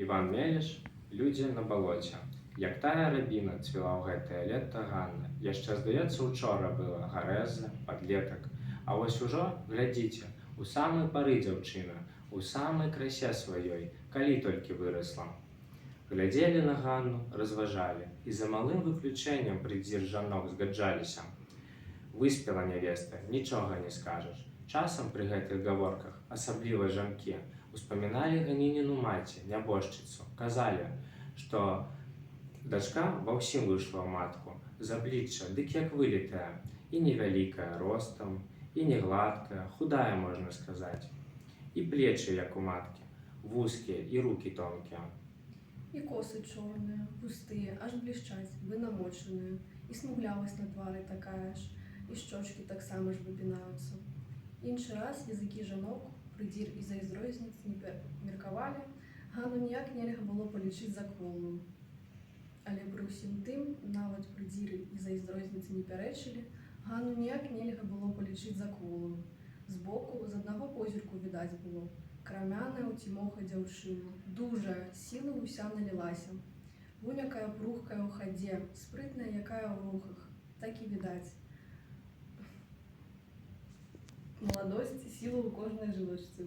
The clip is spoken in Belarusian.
Іван Мележ «Людзі на балоце». Як тая рабіна цвіла ў гэтае лета Ганна. Яшчэ, здаецца, учора была, гарэза, падлетак. А вось ужо, глядзіце, у самай пары дзяўчына, у самай красе сваёй, калі толькі вырасла. Глядзелі на Ганну, разважалі і за малым выключэннем прыдзір жанок згаджаліся. Выспела нявеста, нічога не скажаш. Часам пры гэтых гаворках, асабліва жанкі, успаміналі Ганініну маці, нябожчыцу, казалі, што дачка ва ўсім выйшла ў матку, з аблічча дык як вылітая, і невялікая ростам, і не гладкая, худая, можна сказаць. І плечы, як у маткі, вузкія, і рукі тонкія. І косы чорныя, густыя, аж блішчаць, бы намочаныя, і смуглявасць на твары такая ж, і шчочкі таксама ж выпінаюцца. Іншы раз языкі жанок, прыдзір і зайздросніц не меркавалі, Ганну ніяк нельга было палічыць за кволую. Але пры ўсім тым, нават прыдзіры і зайздросніцы не пярэчылі, Ганну ніяк нельга было палічыць за кволую. Збоку, з аднаго позірку відаць было: крамяная ў Цімоха дзяўчына, дужая, сілы ўся налілася. Вунь якая пругкая ў хадзе, спрытная якая ў рухах, так і відаць. Маладосць, сіла ў кожнай жылачцы.